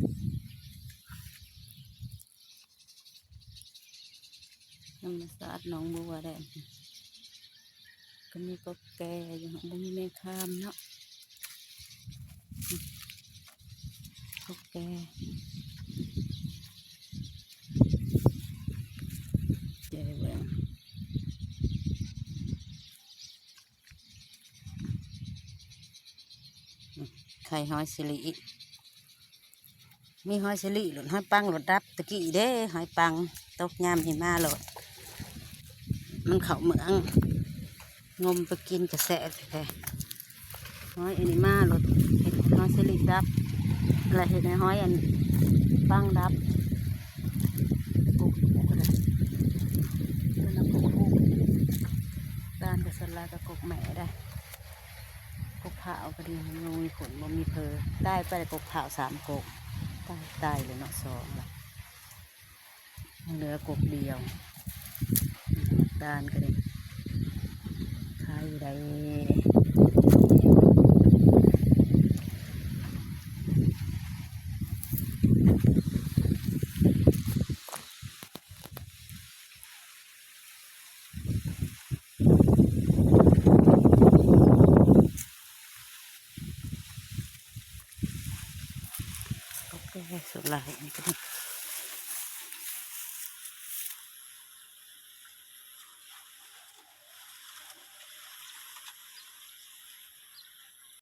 ທຳມະຊາດໜອງບົວແດນ ກໍມີກົກແກ່ຢູ່ ບໍ່ມີແມງຄາມເນາະ ກົກແກ່ ແກ່ເບິ່ງ ໄຂ່ຫອຍສາລີ ມີຫອຍສາລີໂລດ ຫອຍປັງໂລດດັບ ຕະກີ້ເດ້ ຫອຍປັງຕົກຍາມນີ້ມາໂລດ ມັນເຂົ້າເມືອງ ງົມໄປກິນກະແຊບແທ້ ຫອຍອັນນີ້ມາໂລດ ເຮັດໃຫ້ຫອຍສາລີດັບ ແລະເຮັດໃຫ້ຫອຍອັນປັງດັບ ກົກ ຕົວນັ້ນກົກ ຕານກໍສ່ວນຫຼາຍກໍກົກແມ່ໄດ໋. ກົກພ້າວກໍດີ ບໍ່ມີຄົນບໍ່ມີເພີ ຕາຍໄປແລ້ວກົກພ້າວສາມກົກ ຕາຍ ຕາຍເລີຍເນາະ ສອງລະ ຍັງເຫຼືອກົກດຽວ ຕານກໍໄດ້ ຂາຍໄດ້. ໂອເຄ ສ່ວນຫຼາຍອັນນີ້ກໍ